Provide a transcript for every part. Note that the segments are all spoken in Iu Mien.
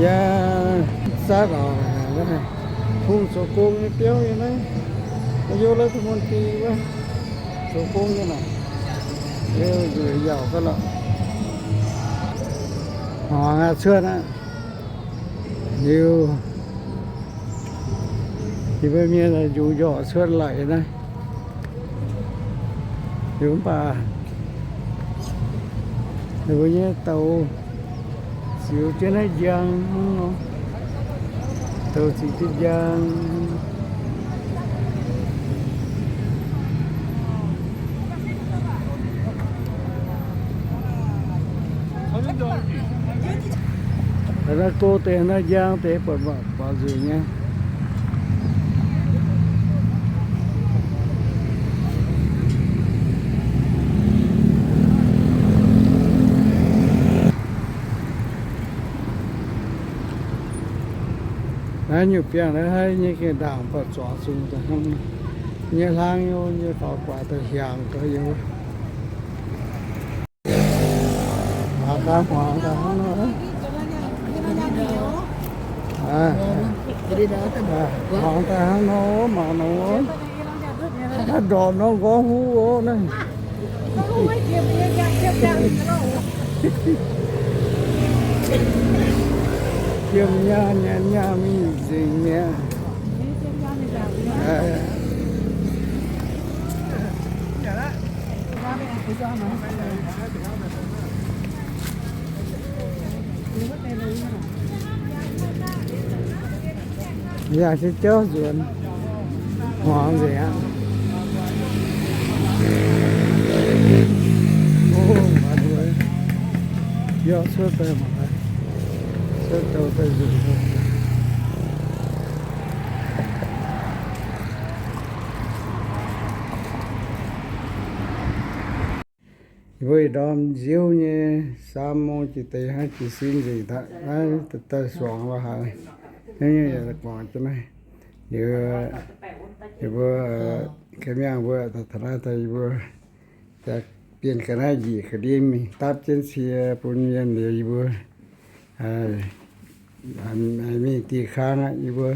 Yaac saatv oc, hungh zoux gong nyei biauv nyei naaiv, yiem la'maih deic-bung wuov, zoux gong nyei naaic, liuz nzueic yauc ga'lorqc. Hmuangx aqv, cuotv aqv. Liuz, yie mbuo mienh njungx njorqc cuotv laic naaiv. Liuz mv baac ninh mbuo nyei douz ziux jienv naaiv njang, douz ziux jienv njang. Naaiv go deix naaiv njang deix buatc mbu'ziex nyei. Naaiv nyungc biangh naaiv haiv nyei gengh ndaangc buatc zuangx zungx daaih hnangv nyei, hlang nyei, nyei faaux guaax daaih hiaangx gau yiem. Mangc gaax, hmuangx daaih hnangv nor. Hmuangx daaih hnangv nor, mangc nor. Haaix ndorpc nor nqorngv huv oc naaiv. Jiem nyaanh nyaanh nyaanh mingh nzengc mi'aqv. Yaac se jauv nzuonx, hmuangx nzengc aqv. Yaac cuotv daaih mangc, cuotv douh daaih nzunc. Yie mbuo ih ndorm nziouv nyei สามโมง jiex deix hnangv jiez sin nzengc daaih, naaiv daaih suangx lo haaix, hnangv nyei yaac guangc jienv naaiv. Liuz, yie mbuo, ga'mengh mbuo taux naaiv daaih yie mbuo bienh ga'naaiv njiec ga'ndiev mingh dapv jienv cie bun mienh liuz yie mbuo mingh dieh kang aqv. Yie mbuo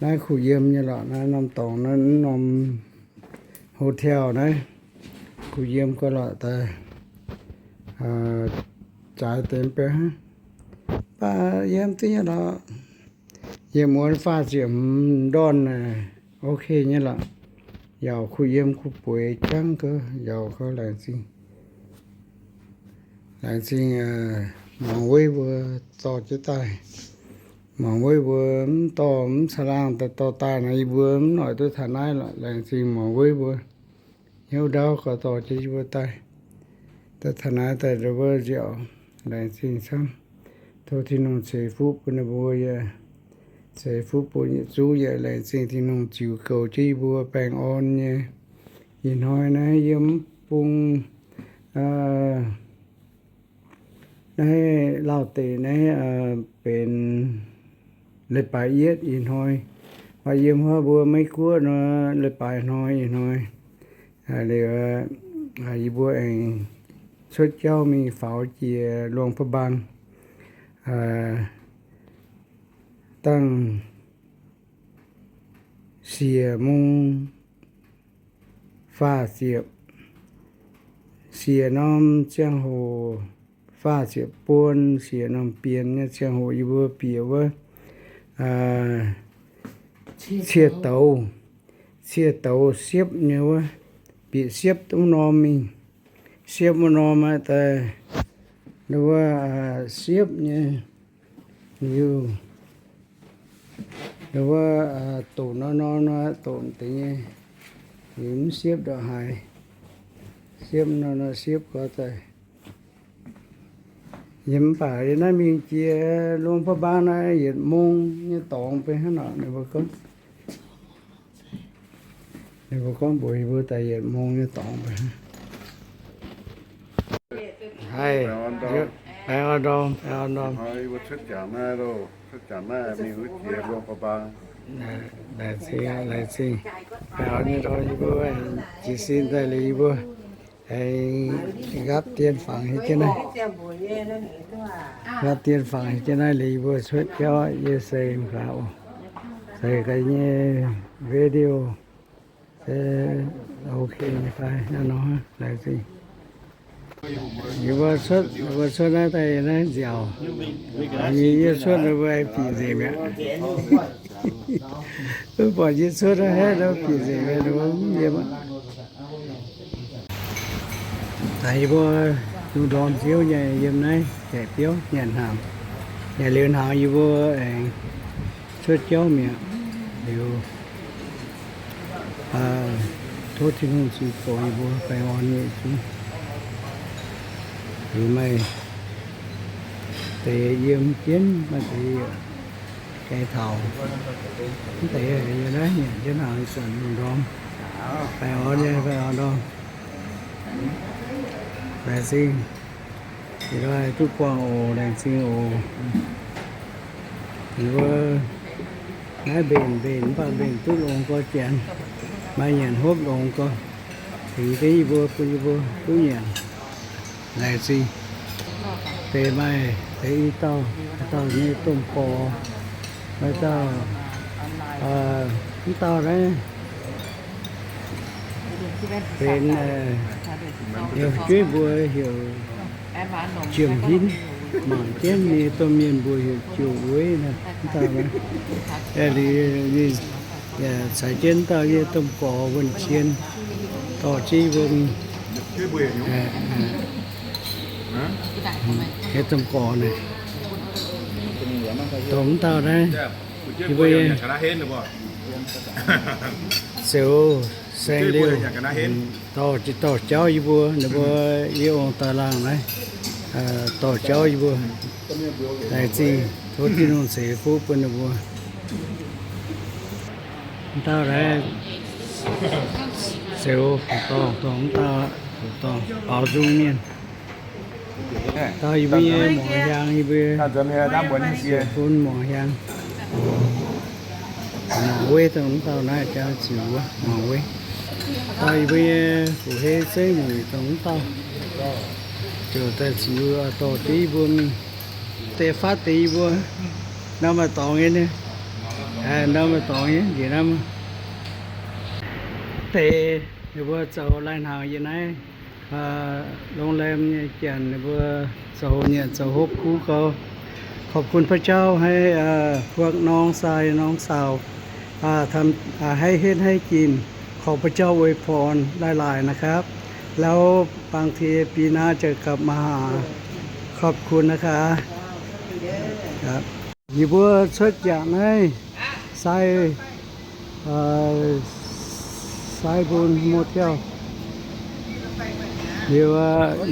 naaiv kuh yiem nyei lorqc, naaiv norm dorngx naaiv norm hotel naaiv, kuh yiem gau lorqc daaih, jaaix deix mv baac hnangv, mv baac yiem duqv nyei lorqc. Yiem wuov faah ziepc hmz ndorn, ok nyei lorqc. Yaac kuh yiem kuh bueix jangv gau, yaac gau laengz zingh. Laengz zingh muangx weiv mbuo dorh jienv daaih. Muangx weiv mbuo mv dorh mv caangh laangh daaih dorh daaih nor, yie mbuo mv noic duqv taux naaiv lorqc. Laengz zingh muangx weiv mbuo hnyouv ndaauv gauh dorh jienv yie mbuo daaih. Daaih taux naaiv daaih ndongc wuov nziaauc, laengz zingh camv. Tov Tin-Hungh ceix fuqv bun ninh mbuo yaac ceix fuqv bun yietc zungv yaac laengz zingh Tin-Hungh ziux goux jienv yie mbuo baengh orn nyei. Ih hnoi naaiv yiem mv bung naaiv Lauv deic naaiv benx leiz-baaix yietv ih hnoi. Maaih yiem huaav mbuo Meiv Guoqv nor, leiz-baaix hnoi ih hnoi. Liuz, yie mbuo aengx cuotv jauv mingh faaux jiex Luang Prabang, dangh siec mungz faah ziepc, siec norm ziangh hoc faah ziepc buon, siec norm bienx nyei ziangh hoc yie mbuo bieqc wuov cie douz, cie douz siepv nyei wuov, bieqc siepv wuov norm mingh. Siepv wuov norm aqv daaih, wuov siepv nyei, liuz, wuov doqc nor nor nor doqc deix nyei, liuz mv siepv ndongc haaix, siepv nor nor siepv gau daaih. Yie mv baac yie naaiv mingh jiex Luang Prabang naaiv yietc mong nyei dorngx beiv hnangv nor, ninh mbuo gorngv, ninh mbuo gorngv mbuox yie mbuo daaih yietc mong nyei dorngx beiv hnangv. Haih, baengh orn ndorm, baengh orn ndorm. Cuotv jangx naaiv, cuotv jangx naaiv mingh wuov jiex Luang Prabang. Laengz zingh, laengz zingh. Baengh orn nyei ndorm yie mbuo jiez sin daaih liuz yie mbuo Aengx nqaapv dien fangx hei jienv naaiv. Nqaapv dien fangx hei jienv naaiv liuz yie mbuo cuotv jauv, yie se mv gaax oc. Zeiz ga'naaiv nyei video. Se, ok, fai nor, laengz zingh. Yie mbuo cuotv, yie mbuo cuotv naaiv daaih naaiv nziaauc. Yie cuotv ninh mbuo bieqc nzengc mi'aqv. Mv buatc yie cuotv naaiv haeqv ninh mbuo bieqc nzengc mi'aqv, ninh mbuo mv yiem aqv. Daaih yie mbuo lungh ndorm nziouv nyei yiem naaiv jaic biauv nyanc hnaangx. Nyanc liuz hnaangx yie mbuo aengx cuotv jauv mi'aqv. Liuz tov Tin-Hungh zuiz goux yie mbuo baengh orn nyei zungv. Liuz maaih deix yiem jienv, maaih deix yaac gengh taux. Mv deix yiem naaiv nyanc jienv hnaangx zanc lungh ndorm. Baengh orn nyei, baengh orn ndorm. Laengz zingh. Ih hnoi duqv buangh oc, laengz zingh oc. Ninh mbuo naaiv mbenc mbenc mv baac mbenc duqv longx gorx janx, maaih nyanc hopv longx gorx, tengx jienv yie mbuo bun yie mbuo duqv nyanc. Laengz zingh. Deix maaih deix i dauh, i dauh nyei domh gorx, maaih dauh, mv dauh naaiv benx, fu'jueiv mbuo heuc Jiem Hinv, mangc jienv ninh domh mienh mbuo heuc Joux Weiv naaiv, mv dauh naaiv. Liuz ninh yaac caux jienv dauh yie domh gorx wuonh cien dorh jienv mbuo mingh. Yie domh gorx naaic, dongh mv dauh naaiv, yie mbuo zoux saeng-liuh, dorh, dorh jauv yie mbuo, ninh mbuo yie ong daaih laangh naaiv, dorh jauv yie mbuo. Laengz zingh, tov Tin-Hungh ceix fuqv bun ninh mbuo. Mv dauh naaiv zoux dorngh, dorngh mv dauh, dorngh baaux nzung mienh. Dauh yie mbuo nyei morc hiaang, yie mbuo fun morc hiaang. Morc Weiv dongh mv dauh naaiv jaax ziux wuov, Morc Weiv. Dauh yie mbuo nyei fu'hei Zeiv Muic dongh mv dauh ziouc daaih ziux dorh jienv yie mbuo mingh. Deix fatv deix yie mbuo, norm maaih dorngx nyei, norm maaih dorngx nyei njiec naaiv. Deix ninh mbuo zoux lai-hnaangx yiem naaiv โรงแรม nyei janx, ninh mbuo zoux nyanc zoux hopv kuv gau.ขอบคุณพระเจ้า ให้พวกน้องชายน้องสาว ให้เฮ็ดให้กิน ขอพระเจ้าอวยพรหลายๆ นะครับ แล้วบางทีปีหน้าจะกลับมาหา ขอบคุณนะคะ Yie mbuo cuotv jangc naaiv sai, sai bun motel. Liuz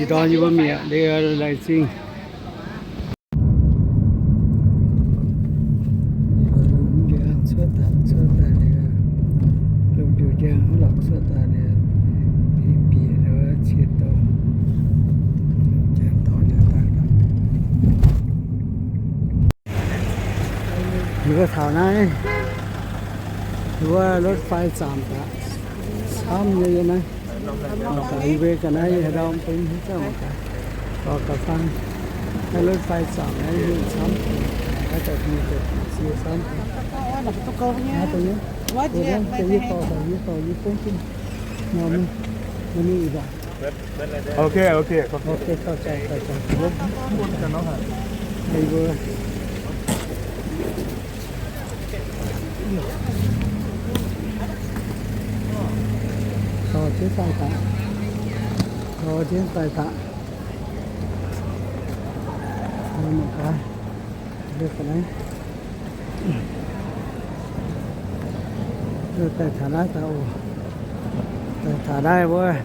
ih ndorm yie mbuo mi'aqv, liuz laengz zingh. Cuotv daaih, cuotv daaih liuz, lungh njoux njang lorqc, cuotv daaih liuz, bieqc cie douz, janx dorngx daaih. Yie mbuo taux naaiv, yie mbuo รถไฟ zaamc daaih camv nyei yiem naaiv. Mangc gaax yie mbuo ga'naaiv haaix ndau bun haaix zanc mangc gaax. Dorh gaax faan, naaiv รถไฟ zaamc naaiv mingh camv, naaiv daaih mingh daaih cie camv. Naaiv daaih nyei, daaih yie dorh daaih yie dorh yie bungv jienv. Nor mingh, mingh ih ndongc. Ok, ok, ok, gauh jaaix, gauh jaaix. Mbuo dorh jienv daaih daaih, dorh jienv daaih daaih. Mangc gaax, daaih taux naaiv daaih oc. Daaih taux naaiv wuov,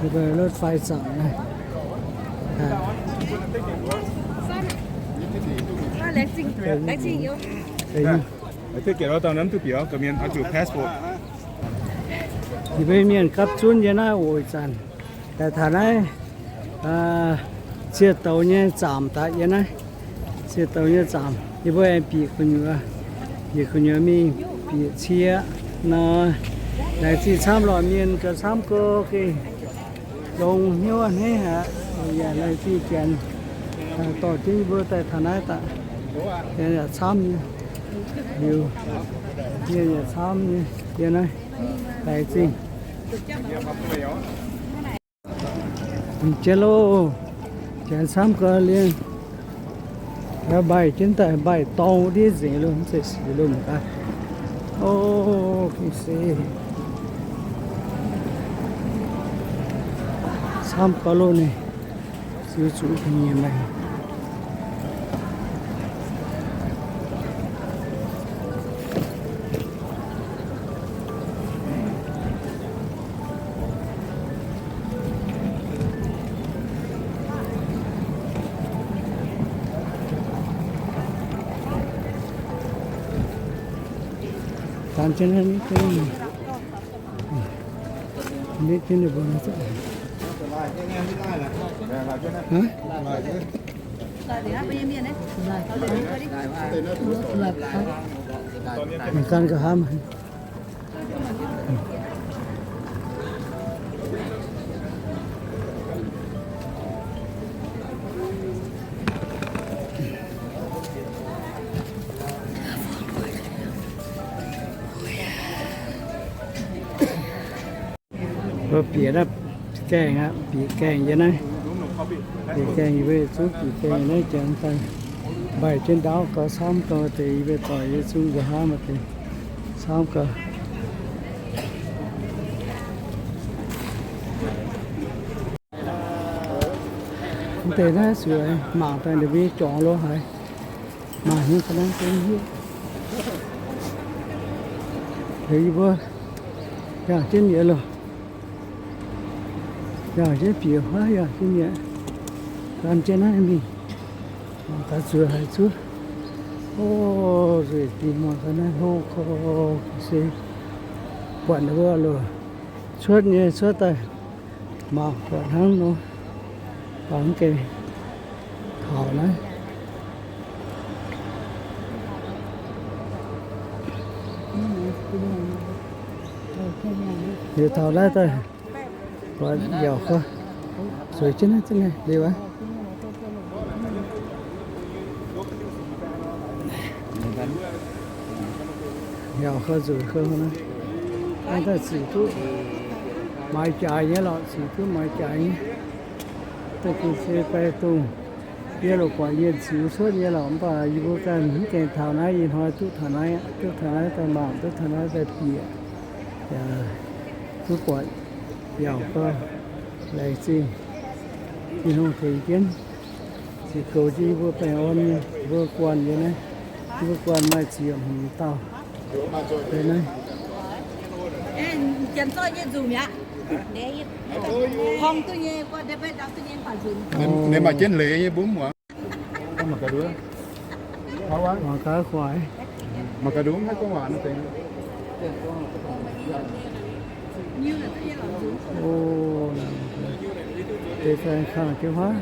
yie mbuo รถไฟ zaamc naaiv. Take it out, down, passport. Yie mbuo mienh gapv zunv yiem naaiv oc ih zanc. Daaih taux naaiv, ziex douz nyei zaamc daaih yiem naaiv. Ziex douz nyei zaamc, yie mbuo aengx bieqc gu'nyuoz, bieqc gu'nyuoz mingh bieqc cie nor. Laengz zingh camv lorqc, mienh gauh camv go gengh. Longx hnyouv hneiv haic, yaac laengz zingh Janx dorh jienv yie mbuo daaih taux naaiv daaih. Janx yaac camv nyei, liuz mienh yaac camv nyei yiem naaiv. Laengz zingh. Jienv loh, Janx camv gau lienh. Mbaih jienv daaih, mbaih dorng wuov ndiev nzengc loh, mv zeiz sic loh mv gaax. O, gengh se camv gau loh ninh, ziux zuqc ga'nyiec maengc. Daan jienv naaiv, ninh jienv ninh mbuo naaiv zoux. Haaix? Mangc ganh nqa'haav. Mbuo bieqc naaiv gaengh aqv, bieqc gaengh yiem naaiv. Bieqc gaengh yie mbuo yietc zungv bieqc gaengh naaiv janx daaih mbaih jienv ndaauv gau camv gau deix, yie mbuo doic yietc zungv nqa'haav maaih deix camv gau. Mv deix naaiv zuqc mangc daaih ninh mbuo nyei jorngx lo haaix. Mangc haaix ga'naaiv zungv hiuv. Liuz yie mbuo yangh jienv mi'aqv loh. Yangh jienv bieqc huaav yangh jienv mi'aqv. Gan jienv naaiv mingh. Mangc gaax zuqc haaix zuqv. O, nzueic dingc, mangc gaax naaiv hlo ko se buatc wuov loh. Cuotv nyei cuotv daaih. Mangc buatc hnangv nor, mv gaengh taux naaiv. Liuz taux naaiv daaih, buatc yauc gau, zueiz jienv naaiv zengv liuz aqv. Yauc gau zueiz gau naaiv. Naaiv daaih ziqc duqv maaiz jaaix nyei lorqc, ziqc duqv maaiz jaaix nyei. Daaih gengh se baeng dongh yie loc guaaic mienh ziux cuotv nyei lorqc, mv baac yie mbuo ganh mv gaengh taux naaiv, ih hnoi duqv taux naaiv, duqv taux naaiv daaih mangc, duqv taux naaiv daaih bieqc, yaac duqv buatc yauc gau, laengz zingh Tin-Hungh tengx jienv, ziqc goux jienv yie mbuo baengh orn nyei, yie mbuo guanh nyei naaiv, yie mbuo guanh maaih ziepc hmz dauh. Ninh maaih jienv leiz nyei mbuo mv muangx. Mangc gaax kuaaic. Mangc gaax nduov mv haih gorngv waac nor deix. Deix faix kangh jienv huaav.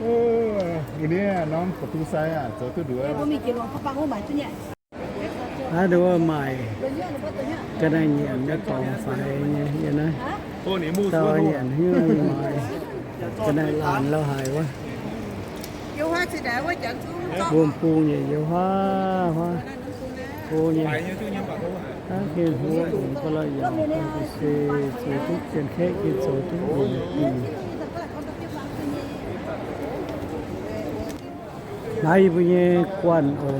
Mbuo nyei norm ba'du sai aac, zoux duqv nduov. Naaiv nduov maaic ga'naaiv nyiemc nyei dorngx faix nyei yiem naaiv. Dauh nyiemc hiuv maaic ga'naaiv laanh lo haic wuov. Wuom bung nyei yiem huaav huaav go nyei. Aav, gengh hlo mv baac la'yaac se zoux duqv jien-kaeqv, gengh zoux duqv nyei. Naaiv yie mbuo nyei guanh oc.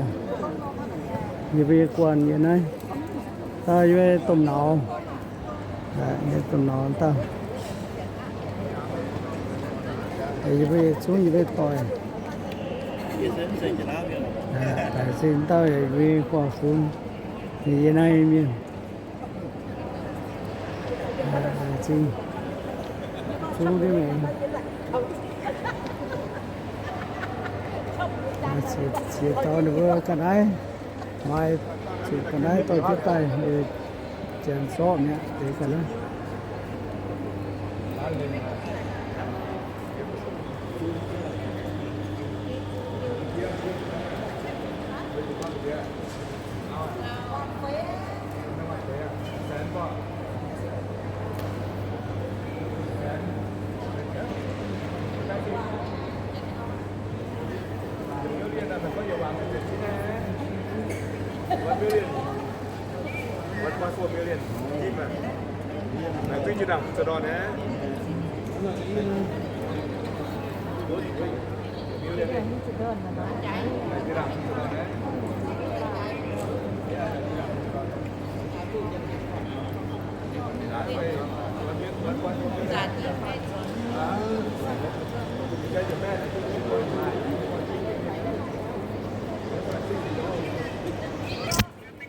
Yie mbuo nyei guanh yiem naaiv. Dauh yie mbuo domh nauz. Domh nauz dauh. Yie mbuo yietc zungv yie mbuo doic. Daic zinh dauh yaac yie mbuo nyei guanh fun. Ninh yiem naaiv mienh. Zungv, zungv ndiev maengx. Ziex dauh ninh mbuo ga'naaiv, maaih zuqc ga'naaiv dorh jienv daaih, janx zorqv mi'aqv, deix ga'naaiv.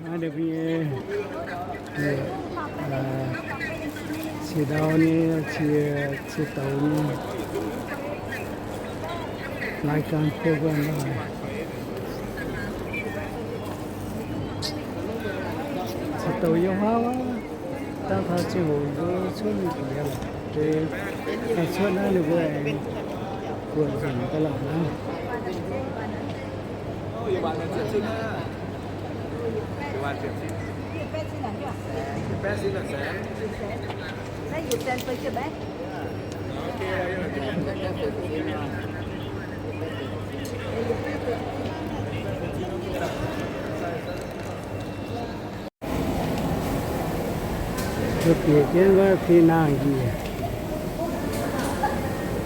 Naaiv deix mbuo nyei, cie ndau nyei, cie, cie douz nyei, lai gan biouv guanh daaih. Cie douz yiem haav, dangh taux ziangh hoc mbuo cuotv mingh guaix lorqc, deix daaih cuotv naaiv ninh mbuo aengx guaix nzengc daaih lorqc naaiv. Mbuo bieqc jienv wuov pin nangh njiec,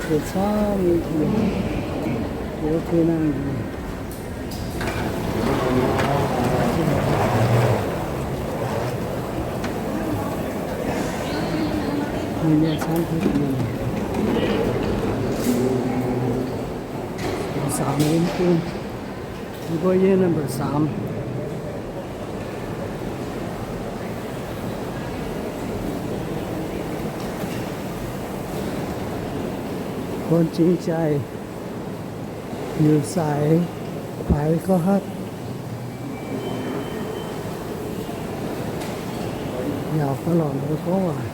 bieqc camv nyei njiec, bieqc wuov pin nangh njiec. Mienh camv haic, mienh saamx yiem bung, mbuo yiem number saamx. Gorn cingx jaaix, nyutc saaix, paaix gorngv haaix, yaac faaux lorqc gorngv waac.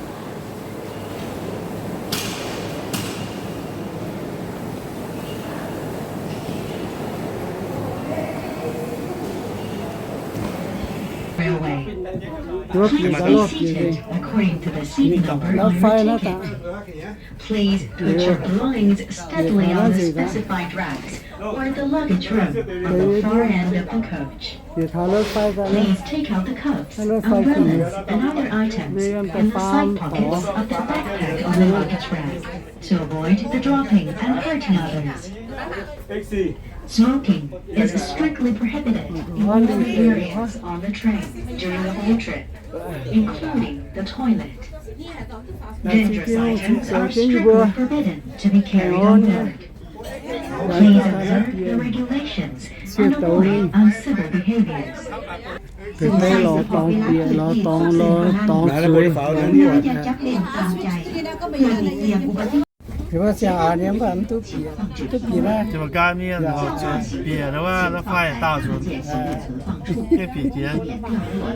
Railway. Please be seated according to the seat number on your ticket. Please put your belongings steadily on the specified racks or the luggage room on the far end of the coach. Please take out the cuffs, umbrellas, and other items from the side pockets of the backpack on the luggage rack to avoid the dropping and hurting others. Smoking is strictly prohibited in all the areas on the train during the whole trip, including the toilet. Dangerous items are strictly forbidden to be carried on board. Please observe the regulations and avoid uncivil behaviors. Deix lorz dorngx bieqc, lorz dorngx, lorz dorngx zueiz. Mv baac ziangh aac nyei mv baac mv duqv bieqc, duqv bieqc naaiv. Jiex mangc gaax mienh lorz zueiz bieqc naaiv, naaiv fai daauh nzunc, bieqc jiex.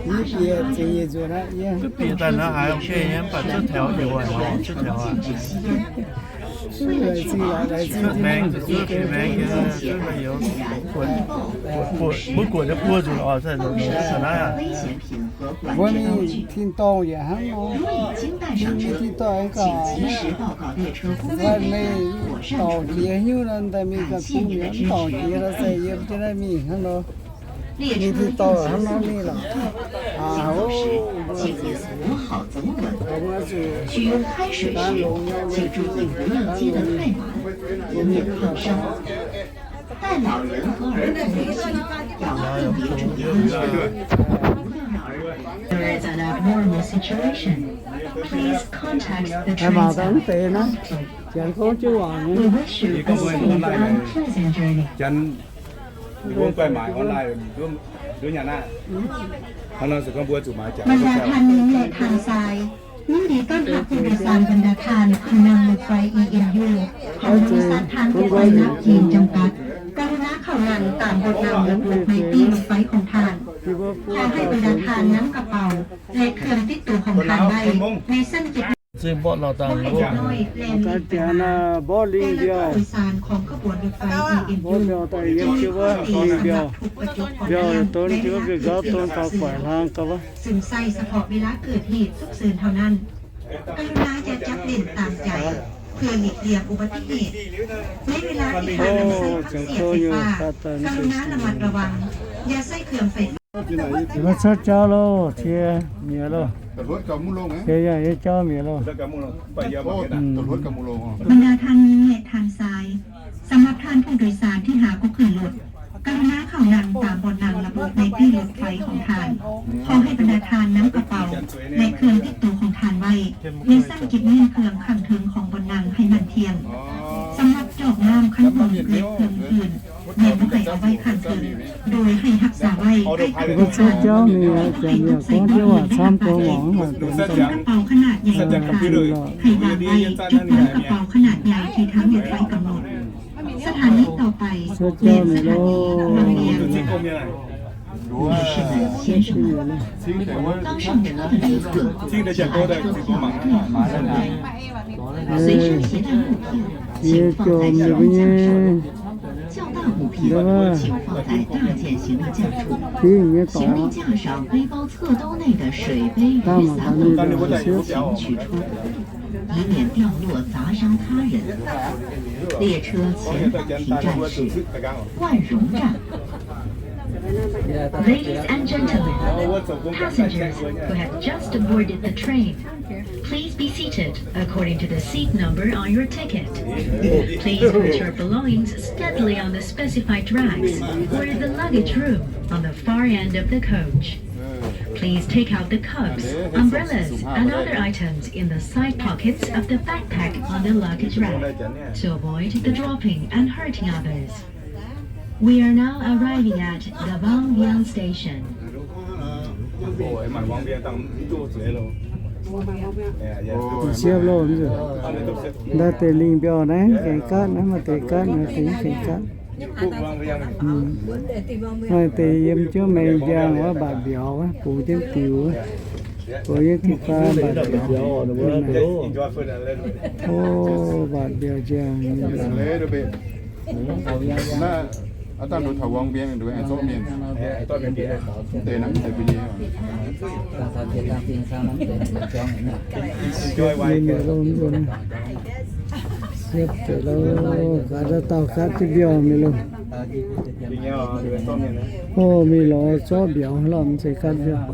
Mv bieqc ziex yietc nzunc aqv. Duqv bieqc daaih naaiv haiz okay nyei, mv baac zuov taux youz aqv, zuov taux aqv. Laengz zingh, laengz zingh, zuov maengx, zuov bieqc maengx, zuov maengx youz, buov guoqv nyei buo nzunc oc, naaiv aqv. Mbuo mingh tin-dorngh yaac hnangv nor. Mingh tin-dorngh aengx gaax. Mbuo mingh dorngc jiex hnyouv nor, daaih mingh ganh bung mi'aqv, mv dorngc jiex nor, se yiem jienv naaiv mingh hnangv nor. Mingh tin-dorngh hnangv nor mingh lorqc. Aa, mbuo zuqc daan longx nyei, mbuo zuqc daan longx nyei. 带老人和儿童旅行要特别注意安全，不要让儿童。There is an abnormal situation. Please contact the transport authority. We wish you a safe and pleasant journey. Janx ninh mbuo mv baih maaiz online, nduov nyanc naaiv. Hnangv nor se gorngv mbuo zuqc maaiz jangx. Banh daa than ninh leh than sai. Những gì tốt học của Việt Nam Banh daa than, Hà Nam Mục Vay Y N U, Hồng Kông Sa Than Quốc Vay Nắp Chìn Trồng Cát. กรุณาเข้า Nangv ตามบทนำระบุในตี้รถไฟของท่าน ขอให้บรรดาท่านนำกระเป๋า และเครื่องติดตัวของท่านไว้ในชั้นเก็บ Mv baac lingh mbiauh, mborqv lingh mbiauh, mborqv mbiauh daaih yiem jienv wuov lingh mbiauh, mbiauh donv jienv wuov mbiauh nzaaux donv faaux guaaic hlang gauh wuov. ซึ่งใช้เฉพาะเวลาเกิดเหตุฉุกเฉินเท่านั้น กรุณาอย่าจับเล่นตามใจ เพื่อหลีกเลี่ยงอุบัติเหตุ ในเวลาที่ท่านนำใช้เครื่องเสียงไฟฟ้า กรุณาระมัดระวัง อย่าใช้เครื่องไฟฟ้า Mbuo cuotv jauv loh, cie mi'aqv loh. Cie yaac yie jauv mi'aqv loh. Hm. บรรดาท่านหญิงและท่านชาย สำหรับท่านผู้โดยสารที่หากว่าขึ้นรถ กรุณาเข้านั่งตามเบาะนั่งระบุในตี้รถไฟของท่าน ขอให้บรรดาท่านนำกระเป๋า และเครื่องติดตัวของท่านไว้ ในชั้นเก็บเงินเครื่องข้างเทิงของเบาะนั่งให้มั่นเที่ยง สำหรับจอกน้ำ ขนม และเครื่องดื่ม แม่นบ่ให้เอาไว้ข้างเทิง โดยให้ฮักษาไว้ใต้ตักของท่าน และให้เก็บไว้ใส่กระเป๋าขนาดใหญ่ของท่าน ให้วางไว้จุดนำกระเป๋าขนาดใหญ่ที่ทางรถไฟกำหนด สถานีต่อไป เจ้าเจ้า แม่นสถานีวังเวียง 女士们、先生们，刚上车的旅客，请把车窗打开，随身携带物品请放在车窗架上。较大物品请放在大件行李架处。行李架上背包侧兜内的水杯、雨伞等请取出，以免掉落砸伤他人。列车前方停站是万荣站。 Ladies and gentlemen, passengers who have just boarded the train, please be seated according to the seat number on your ticket. Please put your belongings steadily on the specified racks or in the luggage room on the far end of the coach. Please take out the cups, umbrellas, and other items in the side pockets of the backpack on the luggage rack to avoid the dropping and hurting others. We are now arriving at the Wangbiang station. Siepv loh, ndau deix lingh mbiauh naaiv gaengh gaatv, naaiv maaih deix gaatv, maaih deix mv gaengh gaatv. Maaih deix yiem jienv maengx ndiangx wuov mbatc mbiauz wuov, bungx jienv diux wuov, bungx jienv diux faa mbatc mbiauz. O, mbatc mbiauz ndiangx. Naaiv, aa, dangh nduqc taux Wangbiang nduqc aengx zorqv mienh. Deix naaiv mv zeiz mbuo nyei. Siepv mienh mienh loh, siepv deix loh, gaax dauh dauh gaatv jienv mbiauh mienh loh. O, mienh loh zorqv mbiauz loh, mv zeiz gaatv mbiauh.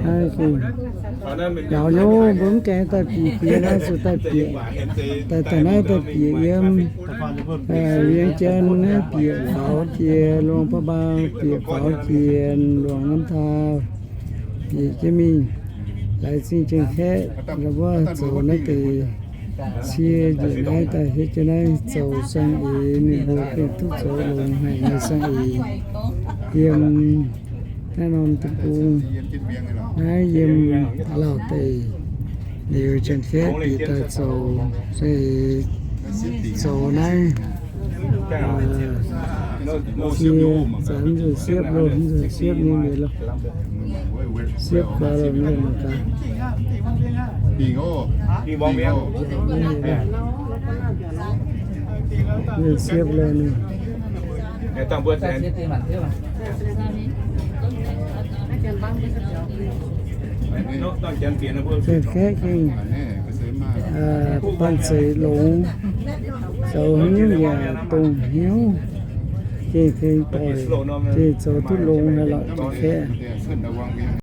Naaiv gengh njaaux nyei, mbuo mv gaengh daaih bieqc, bieqc naaiv zuqc daaih bieqc, daaih, daaih naaiv daaih bieqc yiem, Vieng Jien naaiv bieqc faaux jiex, Luang Prabang bieqc faaux jiex, Luang Namtha bieqc jienv mingh, laaix zingh Janx-Kaeqv, wuov zoux naaiv deix cie njiec naaiv daaih hietv jienv naaiv zoux sang eix, ninh mbuo gengh duqv zoux longx haic nyei sang eix. Yiem naaiv norm deic-bung, naaiv yiem Lauh deic liuz, Janx-Kaeqv bieqc daaih zoux, se zoux naaiv, cie, zanc nzunc siepv loh, nzunc siepv nyei mienh loh, siepv gaax loh, mienh gaax, nzunc siepv loh ninh. Janx-Kaeqv gengh banh zeic longx, zoux haaix nyungc yaac dongh hnyouv, gengh tengx doic, gengh zoux duqv longx haic lorqc, Janx-Kaeqv.